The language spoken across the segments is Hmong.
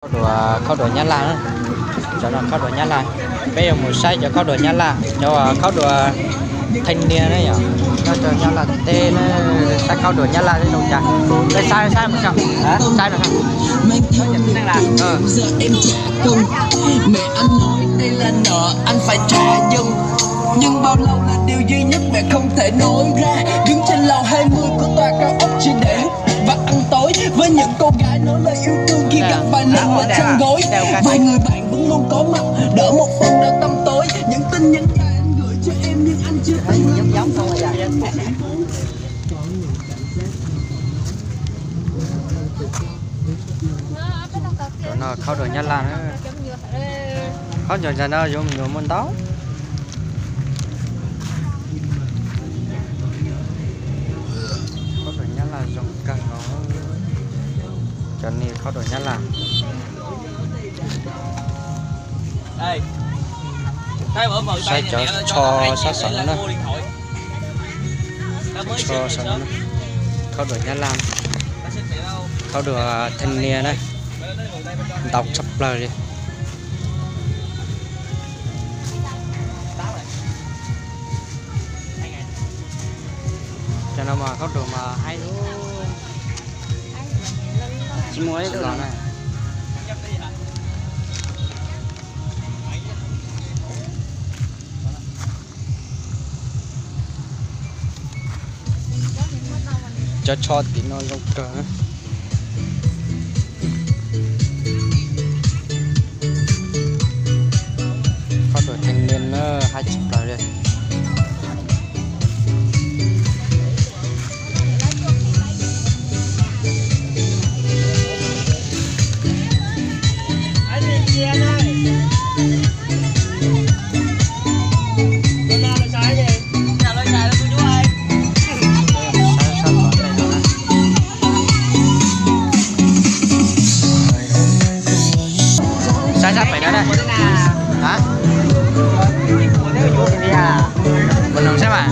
Khaub dua, khaub dua Nyab Laj, cov no khaub dua Nyab Laj. Peb yuav mus saib cov khaub dua Nyab Laj, cov khaub dua theej nias na yom, nyob rau Nyab Laj teb na. Saib khaub dua Nyab Laj zoo cas, peb saib saib mus saib, saib no. Mẹ anh nói đây là nợ anh phải trả dần. Nhưng bao lâu là điều duy nhất mẹ không thể nói ra. Đứng trên lầu hai mươi của tòa cao ốc chỉ để hút và ăn tối với những cô gái nói lời yêu thương khi gặp vài lần ở trong gói. Vài người bạn vẫn luôn có mặt đỡ một phần nỗi tăm tối. Những tin nhắn mà anh gửi cho em nhưng anh chưa tin. Cov no khaub dua Nyab Laj na. Khaub ncaws ntawm no yuav mus nyuam muaj ntau. Khaub dua Nyab Laj zoo kawg no. Cov niag khaub dua Nyab Laj. Saib cov tsho sab saud no na. Tsho saud no na. Khaub dua Nyab Laj, khaub dua theej nias na, ntau tshaj plaws li. Cov no mas khaub dua mas haib, tsis muaj ib tug los na. Cov tsho tim no zoo kawg. Khaub dua theej nias na, haib tshaj plaws li. Saib sab pem no na. Mus noog saib mas.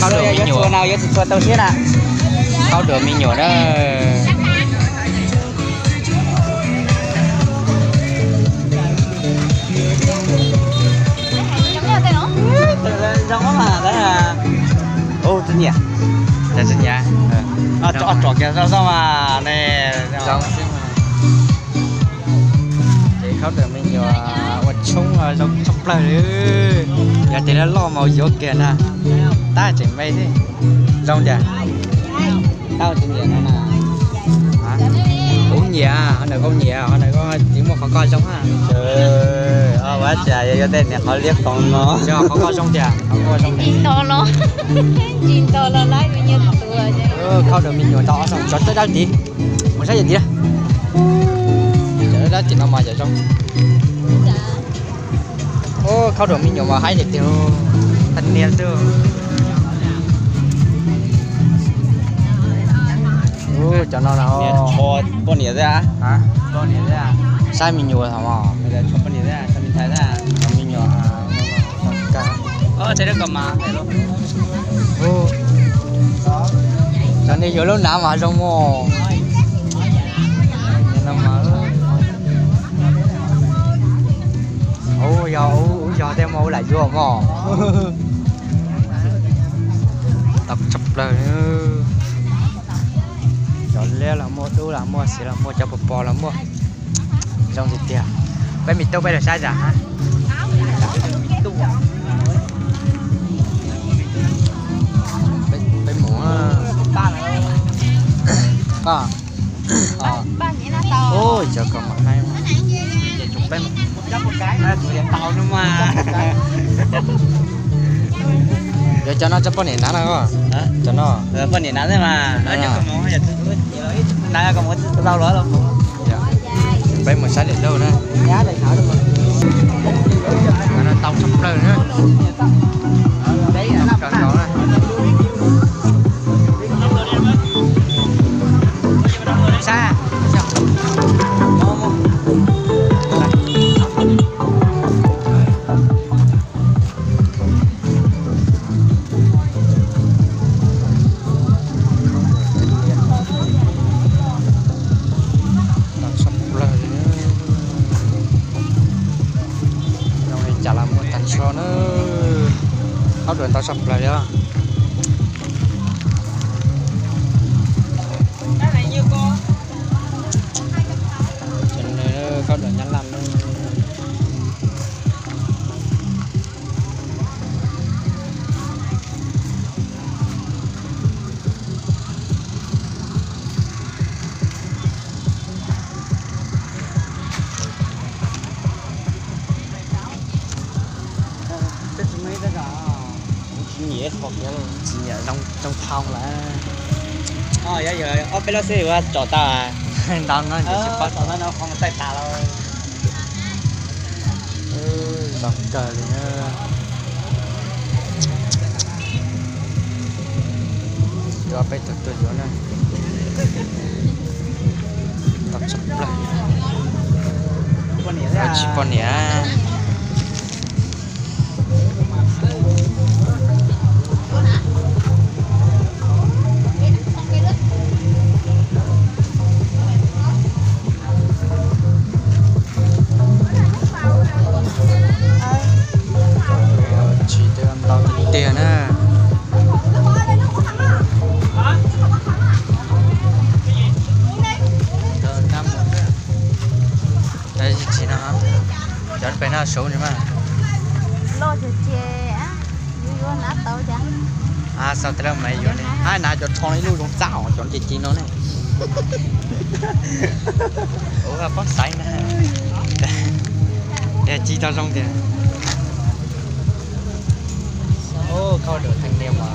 Khaub dua me nyuam. Khaub dua me nyuam na. Ub, txi nyiam, txi nyiam. Tsom kiag zoo xwb mas ne. Ces khaub dua me nyuam ua tshoob zoo tshaj plaws li. Yog tias loj loj mas yuav kiag na, tab tseem me thiab. Zoo tias, tau tsis nyiam no na. Kuv nyiam, ho ntawm koj nyiam, ho ntawm koj tsis muaj qhov koj zoo na. Ua cas yog tej niam qhov liab koos no. Qhov koj zoo tias, qhov koj zoo tias. Ntsis nto los, ntsis nto los lawm me nyuam tuaj. Khaub dua me nyuam tau ob xyoos, tsov dawb dawb tid. Mus saib yam tid. Tsov dawb dawb tim no mas yam zoo. Ub, khaub dua me nyuam mas haib tiag tiag, tag niag xwb. Ub, cov no na. Poj niam xwb. Saib me nyuam thaum no. Cov me nyuam kag. Cov niag yuav lub nav mas zoo mos. Ub, yog ub, yog tej muaj ub lam yuav mos. Tau tshaj plaws. Cov liab los muaj, dub los muaj, xiv los muaj, cov pos pos los muaj. Zoo tiag tiag. Peb me tub peb los saib zam. Peb mus. Ub, cov ko mas haib. Yog cov no cov poj niam nav no. Cov no poj niam nav xwb mas. Peb mus saib daim laug na. Tau tshaj plaws na. Saib. Ntau tshaj plaws li os. Cov no khaub ncaws Nyab Laj no. Tsis nyiam qhov kiag, tsis nyiam zoo thoob lawm. Ob peb lub xwb yuav tsom tau. Ntau no tsis paub tsom no qhov taij tas lawm. Zoo kawg li na. Yuav peb tug tuaj yuav na. Tau tshaj plaws. Tsis poj niam. Tsis ntau tiag tiag na. Tsis no, cov pem no suv ni mas. Xav tias lawv mas yuav ne, hab hnav cov tsho no ib lub zoo txaj os, cov ces ci no ne. Ua pob xaiv na, ci tau zoo tiag. Khaub dua theej nias mas,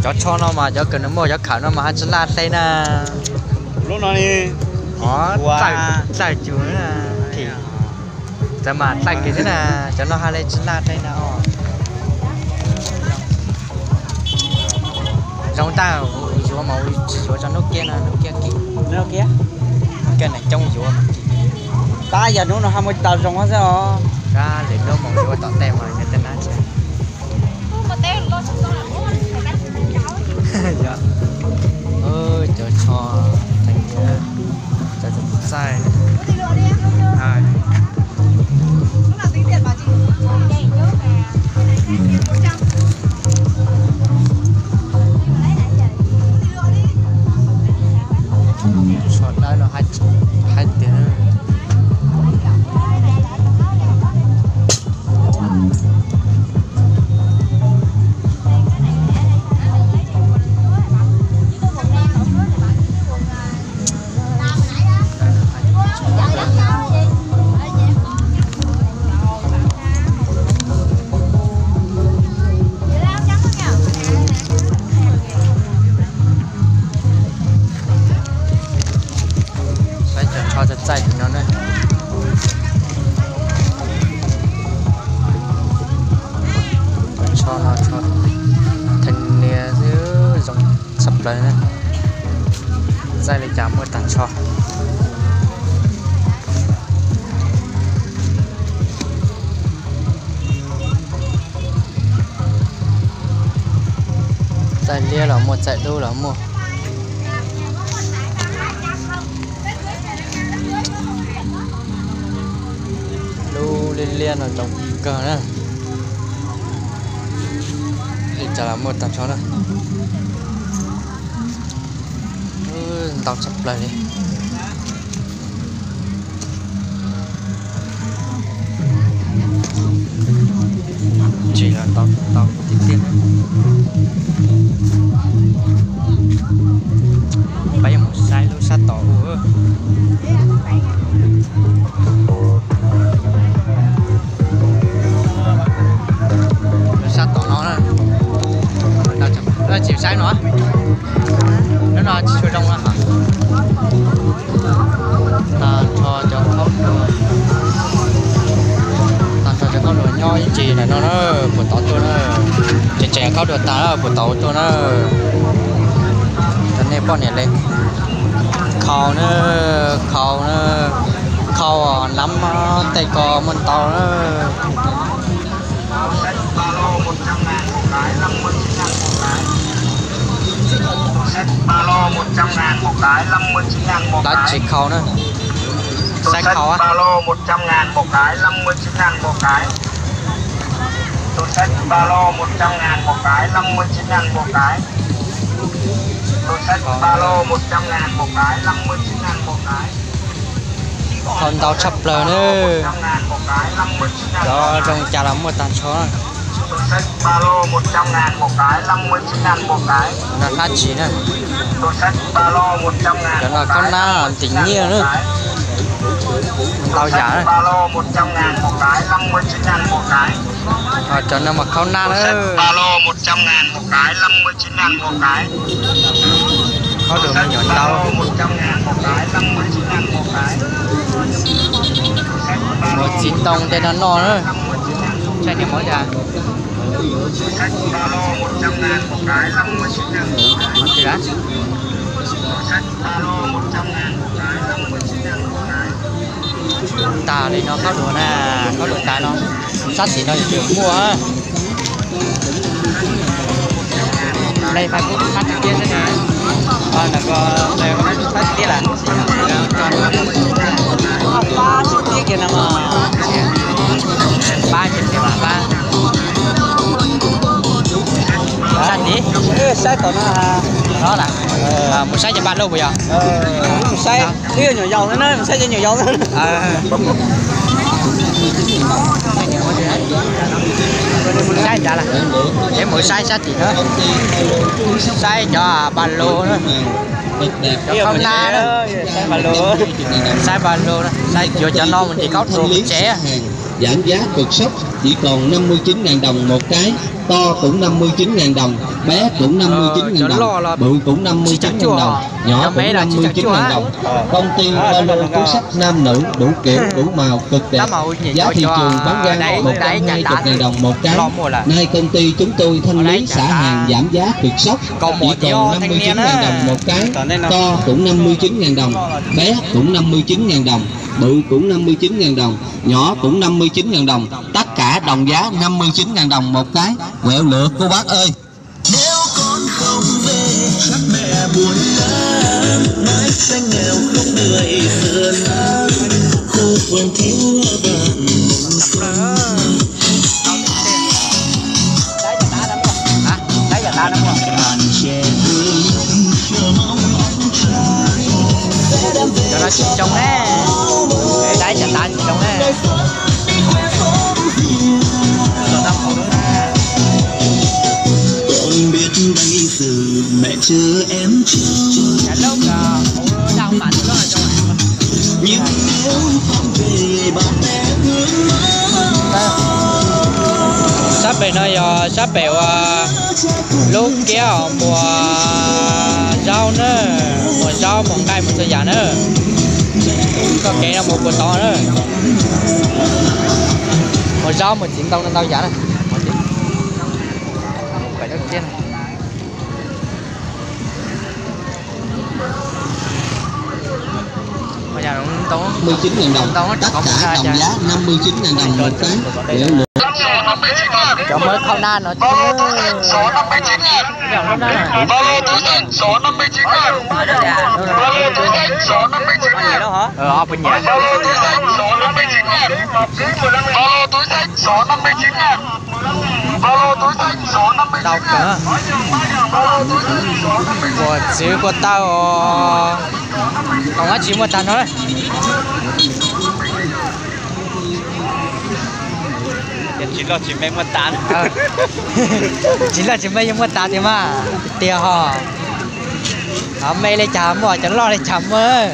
cov tsho no mas cov kws nws muaj cov khawm no mas hab tsi laj hle na. Lub no txawj cug na, txawj mas txawj kiag xwb na, cov no hab le tsi laj hle na. Zoo tag, yuav mas tsis yuav tso hnub kiab no, hnub kiab kiag, hnub kiab neeg coob yuav mas. Tab yog hnub no hab muaj tau zoo xwb os. Kab lwm hnub mus yuav tom ntej mas yog tej nab tsi. Cov tsho, cov txaij. Tsho dawb no haib tiag. Saib cov tsho txaij txaij no na. Cov tsho no tsho theej nias xwb, zoo tshaj plaws na. Txaij li cas muaj tag nrho. Txaij liab los muaj, txaij dub los muaj. Lub liab liab no zoo kawg na. Li cas los muaj tag nrho na. Ntau tshaj plaws li. Tsis los ntau ntau tiag tiag. Peb yuav mus saib lub sab tom u. Lub sab tom no na, tsis saib no, lub no tsis tshua zoo na. Tag nrho cov khaub dua, tag nrho cov khaub dua nyob ib ntsis ntawm no na, puag tod tuaj na. Tseem tseem khaub dua tag na, puag tod tuaj na. Cov nej poj niam li khau na, khau na, khau nab tej ko muaj ntau na. Dab tsi khau na, saib khau á. Tủ sách ba lô một trăm ngàn một cái, năm mươi chín ngàn một cái. Tủ sách ba lô một trăm ngàn một cái, năm mươi chín ngàn một cái. Thau ntau tshaj plaws na. Cov zoo cas los muaj tag nrho. Tủ sách ba lô một trăm ngàn một cái, năm mươi chín ngàn một cái. Nag hnab tsis na. Tủ sách ba lô một trăm ngàn một cái, năm mươi chín ngàn một cái. Cov no khaub nab ntim nyiaj na. Ntau yam na. Tủ sách ba lô một trăm ngàn một cái, năm mươi chín ngàn một cái. Cov no mas khaub nab na. Tủ sách ba lô một trăm ngàn một cái, năm mươi chín ngàn một cái. Khaub dua me nyuam ntau. Tủ sách ba lô một trăm ngàn một cái, năm mươi chín ngàn một cái. Tủ sách ba lô một trăm ngàn một cái, năm mươi chín ngàn một cái. Tủ sách ba lô một trăm ngàn một cái, năm mươi chín ngàn một cái. Tag li no khaub dua na, khaub dua tas no, sab tim no yus tseem muaj. Play Facebook sab tiag tiag xwb na. Ntawm ko play Facebook sab tiag tiag lawm. Pab sab tiag kiag no mas. Pab ces pab. Sab tim. Saib tom no. Mus saib cov ba loj puas yog? Saib, wb yuav nyuam yaus xwb na, saib cov nyuam yaus xwb. Saib ntawd lawm, ces mus saib sab tim na, saib cov ba loj na, cov khaub nab na, saib ba loj na, saib yuav cov no mus ntim khaub dua mus tsev. Giảm giá cực sốc, chỉ còn năm mươi chín ngàn đồng một cái, to cũng năm mươi chín ngàn đồng, bé cũng năm mươi chín ngàn đồng, bự cũng năm mươi chín ngàn đồng, nhỏ cũng năm mươi chín ngàn đồng. Công ty ba lô túi xách nam nữ đủ kiểu đủ màu cực đẹp. Giá thị trường bán ra một trăm hai mươi ngàn đồng một cái. Nay công ty chúng tôi thanh lý xả hàng giảm giá cực sốc, chỉ còn năm mươi chín ngàn đồng một cái, to cũng năm mươi chín ngàn đồng, bé cũng năm mươi chín ngàn đồng, bự cũng năm mươi chín ngàn đồng, nhỏ cũng năm mươi chín ngàn đồng, tất cả đồng giá năm mươi chín ngàn đồng một cái. Quẹo lượt cô bác ơi. Nếu con không về, chắc mẹ buồn lắm. Mái tranh nghèo khóc người xưa xa, khô khuôn thiếu bạn mong xa. Hả? Lấy cho tao nó mua. Cho nó chịu trông nè. Để đáy cho tao chịu trông nè. Con biết bây giờ mẹ chưa em chưa. Dạ, lúc, ờ, ủa, đâu mà tôi nói là trong này. Nhưng nếu con về bạn em hứa. Sab pem no yog sab pem uas lub kiab muag zaub na, muag zaub muag nqaij muag txhua yam na. Koj kev no muag puas tau na. Muag zaub muag txiv ntoo no ntau yam na. Năm mươi chín ngàn đồng, tất cả đồng giá năm mươi chín ngàn đồng một cái. Cov muag khaub nab no. Ba lô túi xách số năm mươi chín ngàn. Ba lô túi xách số năm mươi chín ngàn. Ba lô túi xách số năm mươi chín ngàn. Ba lô túi xách số năm mươi chín ngàn. Ba lô túi xách số năm mươi chín ngàn. Ba lô túi xách số năm mươi chín ngàn. Ba lô túi xách số năm mươi chín ngàn. Ba lô túi xách số năm mươi chín ngàn. Ba lô túi xách số năm mươi chín ngàn. Ua txwv kua tawj os. Koom dab tsi muaj tag nrho na. Tsis loj tsis me muaj tas. Tsis loj tsis me yeej muaj tas tiag mas. Tiag ho. Ho me li cas muaj, cov loj li cas muaj.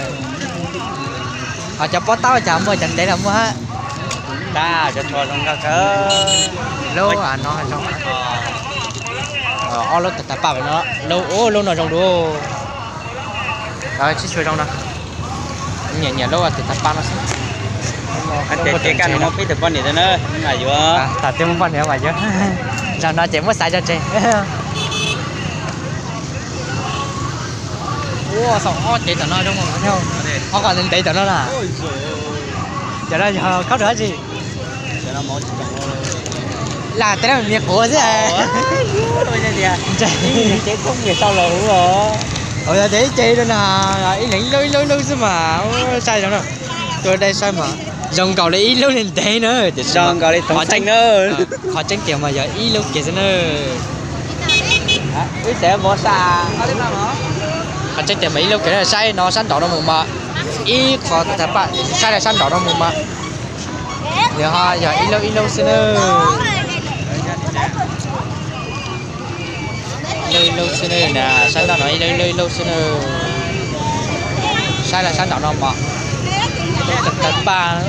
Ho cov pob taub cas muaj, cov ntev los muaj hab. Lub no zoo. Ob lub tag tag paj no, lub no zoo dua. Sib xyuas zoo no. Nyiam nyiam lub tag tag paj no xwb. Ces kaj no muaj peb tug poj niam na, mas yuav. Tam twb muaj poj niam mas yuav. Zaum no ces muab xaiv tso tseg. Ua, xaum ob cev tom no zoo, ob qho ntev ntev tom no na. Cov no yog khaub dua dab tsi? Lam teb me quav xwb. Ua yog tias ib ce no na, ib leeg ib lub ib lub ib lub xwb mas, saib zoo na. Tua dai saib mas. Zoo nkaus li ib lub li ntev na, tiam sis qhov tseeb tiag mas yog ib lub kiag xwb na. Qhov tseeb tiag mas ib lub kiag, saib no sab nraum no mus mas ib qho tawg paj, saib rau sab nraum no mus mas yog, yog ib lub ib lub xwb na. Ib lub ib lub xwb na, sab nraum no ib lub ib lub xwb na. Saib rau sab nraum no mas tawg paj.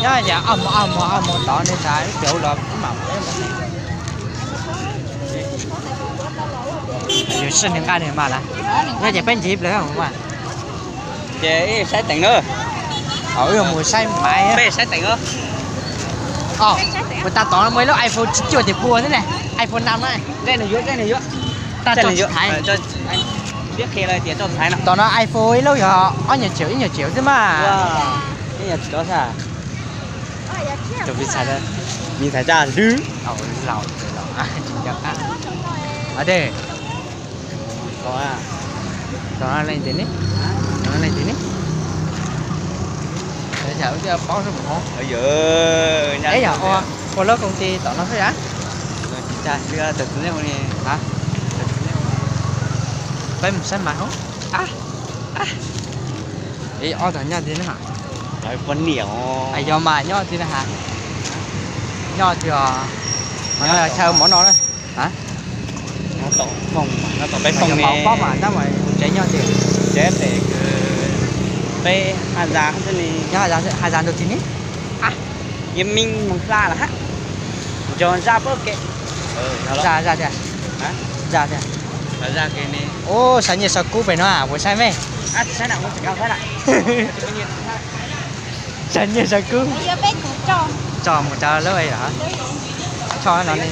Nyob ces ob hmo ob hmo ob hmo tod ne tas ib pliag los mam. Yus sib nws nqa nws mas lawm. Nyob ces peb ncig ib pliag mas. Ces saib teem na. Wb mus saib maiv. Peb saib teem. Mus tas tom no muaj ib lub iPhone tsib cuaj tias pua xwb ne, iPhone năm na. Tag tso tsis thaiv. Tom no iPhone ib lub yog ob nyuag triệu ib nyuag triệu xwb mas. Tus me ntxhais, me ntxhais zaj dwb. Laus, laus, tsis nco qab. Tom no leej twg ne? Tom no leej twg ne? Yam ua paub xwb mus hov. Eb, yog ua lub công ty tom no xwb yam? Peb mus saib mas hov. Ib ob tog nyob tiag na. Yog mas nyob tiag na has. Nyob tiag. Chaw mov no na. Peb pob mas tab mas tsev nyob tiag. Peb ha zas, ha zas ntug tig ni. Yog me moog hla lawm hab. Nco zaj pab ke. Zaj, zaj tiag. Zaj tiag. Ub, saib nyiaj saib kub pem no puas saib me? Saib nyiaj saib kub. Tso mus rau lub, tso no ne.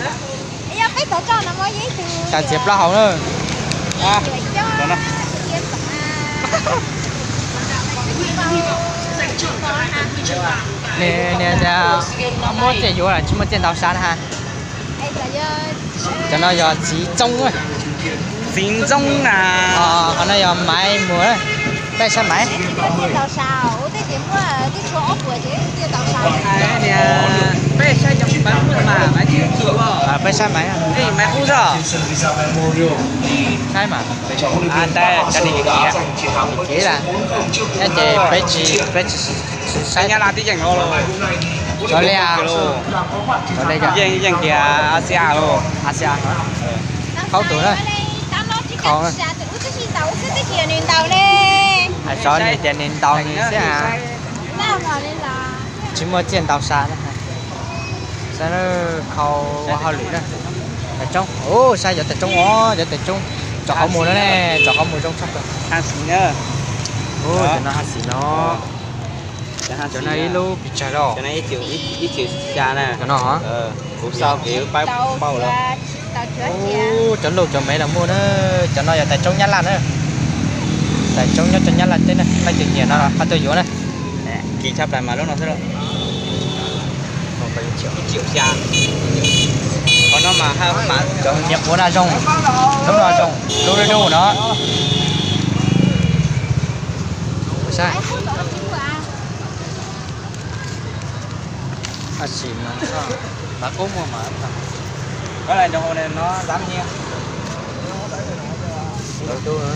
Tag txiav plaub hau na. Niag tias muab txiaj yuav los tsis muaj txiaj ntaus sav na ha. Cov no yog txiv ntxoov. Txiv ntxoov na. Qhov no yog maiv muag. Peb saib maiv. Peb saib maiv. Saib mas. Kev lawm. Nyob ces peb tsis, peb tsis saib. Cov li, cov li yeej tias Asia los. Asia, khaub tus na. Khaub na. Hais xyov nws tias nws ntaus nws xwb ha. Tsis muaj txiaj ntaus sav na. Saib khau ua hauj lwm na. Tais tsoob, saib cov tais tsoob os, cov tais tsoob tso qhov muag no ne, tso qhov muag zoo tshaj plaws. Cov no haj xim no. Cov no ib lub pes tsawg los? Cov no, kuv xav kev paub lawm. Cov lauj cov maiv los muaj na. Cov no yog tais tsoob Nyab Laj na. Tais tsoob nyob rau Nyab Laj teb na, leej twg nyiam no los ho tuaj yuav na. Kim tshaj plaws mas lub no xwb. Qhov no mas cov nyiam quav na zoo, lub no zoo, lub dub dub no. Saib. Haj xim no, mas kub muag mas. Có này đồng hồ này nó dám nghe. Đầu tư nữa.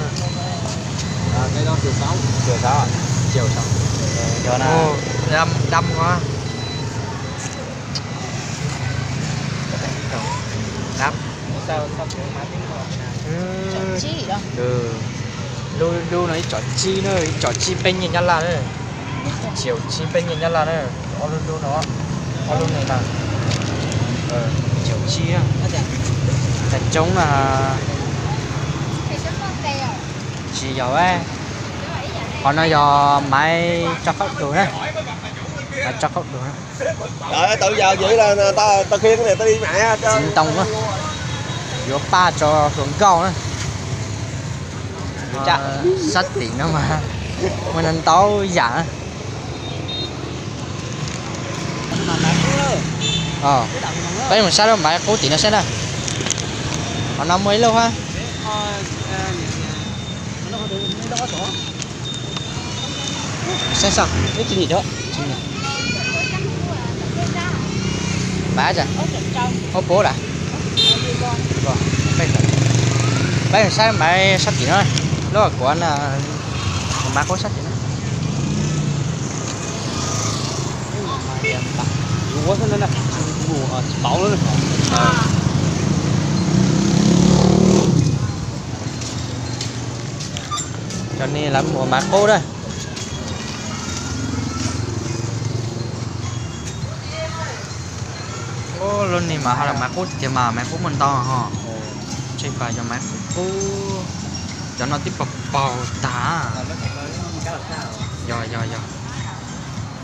À, cái đó triệu sáu. Triệu sáu à? Triệu sáu. Ờ, giờ là. Ồ, đâm, đâm quá. Đâm. Sao, sao kiểu mà tiếng Hàn nè. Triệu tsib hả? Ừ. Lu, lu no ib txog tsib na, ib txog tsib peb nyiaj Nyab Laj na. Triệu tsib peb nyiaj Nyab Laj na. Ob lub lub no, ob lub no na. Triệu tsib na. Tais tsoob na. Tsis yog, qhov no yog maiv tso khaub dug na. Maiv tso khaub dug na. Txiv ntoo na, yuav paj tso hluas nkauj na. Sab tim no mas muaj ntau yam na. Peb mus saib lub maiv qub tim no saib na. Qhov no muaj ib lub hab. Saib, maiv, ub pub lawm. Peb mus saib maiv sab tim no, lub kuav no, maiv qub sab tim no. Cov nej lawv mus maiv qub na. Lub niag mas ho los maiv qub tiag tiag mas maiv qub muaj ntau ho. Tseg pas cov maiv qub qub, cov no twb paug paug tag. Yog yog yog,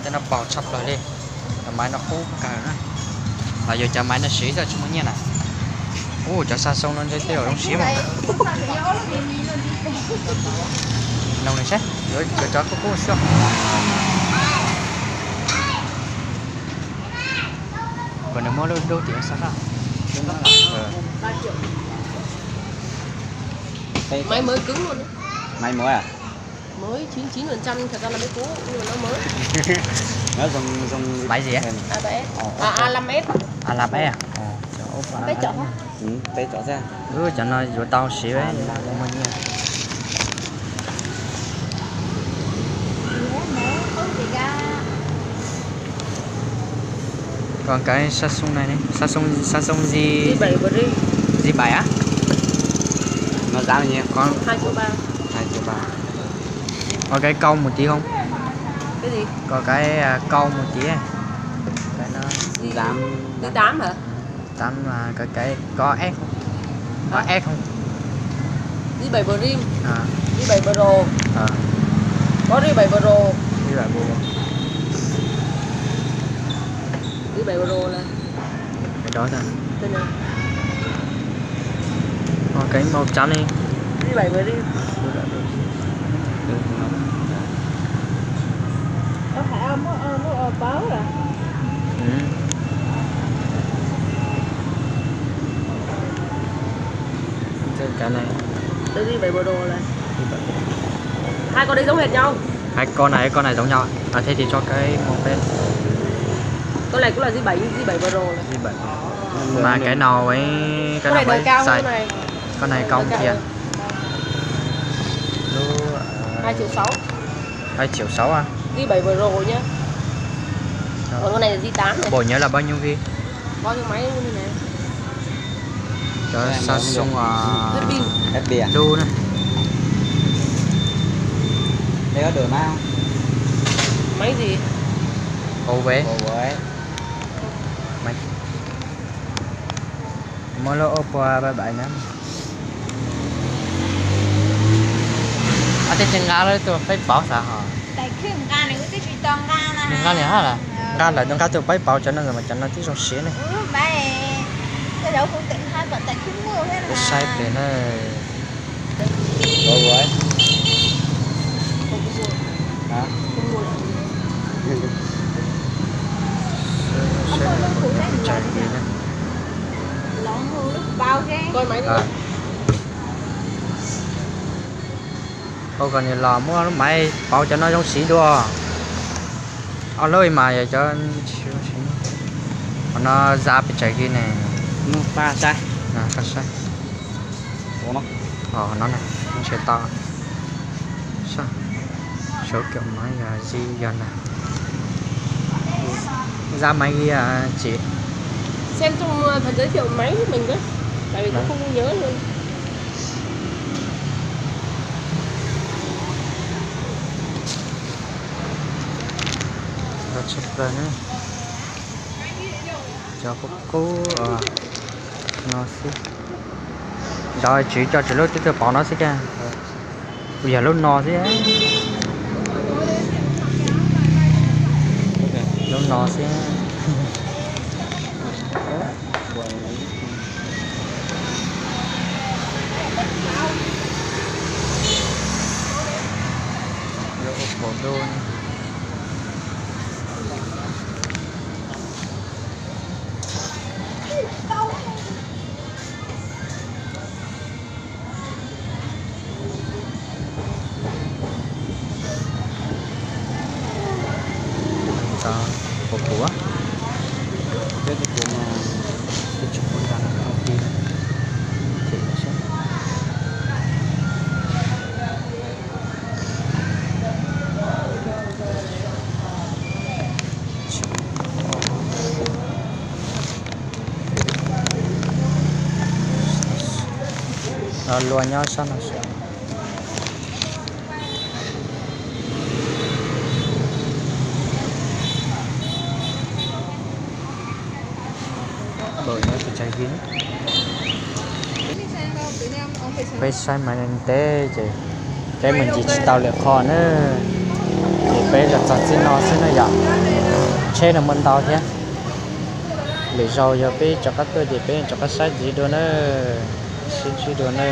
tej no paug tshaj plaws li. Cov maiv no qub kawg na. Los yog cov maiv no siv xwb tsis muaj nyiaj na. Ub, cov xa xoo no ntshe tej zaum zoo siv mas. Noog nws saib, yuav cov qub qub xwb. Kom nws muab lub dub tim xab na. Máy mới cứng luôn đấy. Máy mới à? Mới chín chín phần trăm, thật ra là máy cũ nhưng mà nó mới. Nó dùng dùng Máy gì ấy? A tám S. Ồ, ok. À, A năm S. A năm S à? Ồ, cov Oppo Bé A chọn năm hả? S. Ừ, bé chọn ra. Ui, cov no yuav tau siv. A năm S. Muaj nyiaj. Còn cái Samsung này này, Samsung Samsung Z Z bảy Pro. Z bảy á? Nó giá bao nhiêu? Có hai triệu ba. Hai triệu ba. Có cái cong một tí không? Cái gì? Có cái à, cong một tí ấy. Cái nó dám Z tám hả? Tám mà cái cái có S không? Có Hả? S không? Z bảy Pro. À. Z bảy Pro. À. Có Z bảy Pro. Z bảy Pro. Z bảy Pro là Cái đó thôi. Cái này. Có cái màu trắng đi. Z bảy Pro. Có phải ông mua, ông mua ở báo à? Ừ. Cái này. Cái Z bảy Pro là. Hai con đấy giống hệt nhau. Hai con này, con này giống nhau. À, thế thì cho cái màu đen. Con này cũng là Z bảy, Z bảy Pro này. Z bảy. Mà cái nào ấy, cái Con này nào đời ấy cao hơn xài. Con này. Con này Con này cao cao kìa. hơn. Lú, ờ, Hai triệu sáu. Hai triệu sáu à? Z bảy Pro nhá. Rồi. Còn con này là Z tám này. Bộ nhớ là bao nhiêu gig? Bao nhiêu máy luôn này. Cov Samsung, à, Hết pin. Hết pin à? Đu na. Đây có đổi máy không? Máy gì? Huawei. Huawei. Máy. Muab lub Oppo ba bảy na. Ab, tej tsis nqa lawm tus peb pauv xav hos. Nqa li hab las, nqa lawm tus nqa tus peb pauv cov no mas cov no twb zoo siab ne. Saib pem na. Ua ua. Hab? Saib, saib tsawg li na. Ua kom nws los muab lub maiv pauv cov no zoo siv dua. Ob lub mas yog cov tsis zoo siv. Qhov no za pes tsawg li ne? Faj saib. Faj saib. Qhov no na, ntshe tau. Saib, saib kiểu máy gì giờ nè. Giá máy gì à chị? Xem trong, ờ, phần giới thiệu máy mình với. Tại vì cũng không nhớ luôn. Tshaj plaws na. Cov qub qub no xwb. Nrog tsev coj tsev lub tib tug pov no xwb cas. Kuv yog lub no xwb. Lub no xwb. Lub Oppo Duo. Kuv kuv, peb kuv mas, peb tsis kuv nrog nws tag kis, ces saib. Luag nyob sab no. Peb saib mas ntev ces peb mus ncig tsis tau lwm qhov na, ces peb los txog txij no xwb na yom. Tsheb no muaj ntau thiab. Lwm zaus yog peb rov qab tuaj ces peb rov qab saib ntxiv dua na, sib ntsib dua na.